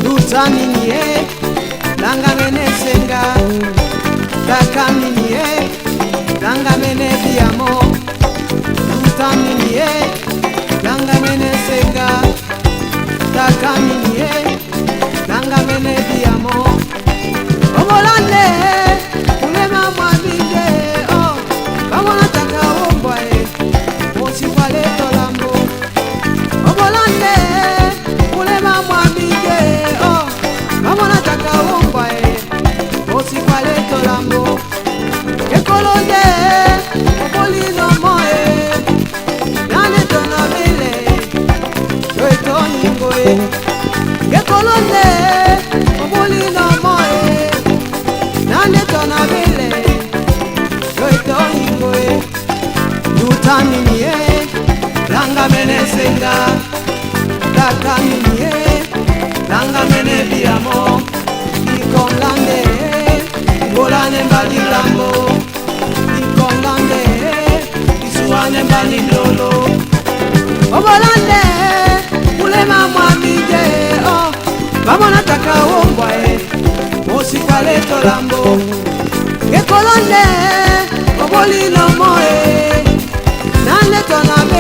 Lutamini ye langa mene senga takamini ye langa mene biamo lutamini ye langa mene senga takamini ye langa mene biamo omolande kulema mwabinde oh bamona taka wombwa e osikwale tolambo obolande kulema mwabinde oh bamona taka wombwa e osikwale tolambo ekolonde obolinomo e nane tonabele toetoyingo e ekolonde obolinomo e nane tonabele toetoyingo e lutamini ye langa mene senga takamini ye langa mene biamo ikolande ngolane mbalilambo ikolande isuwane mbalilolo obolande kulema mwamije o bamona taka wombwa e mosikwale tolambo ekolonde obolinomo e nane tona.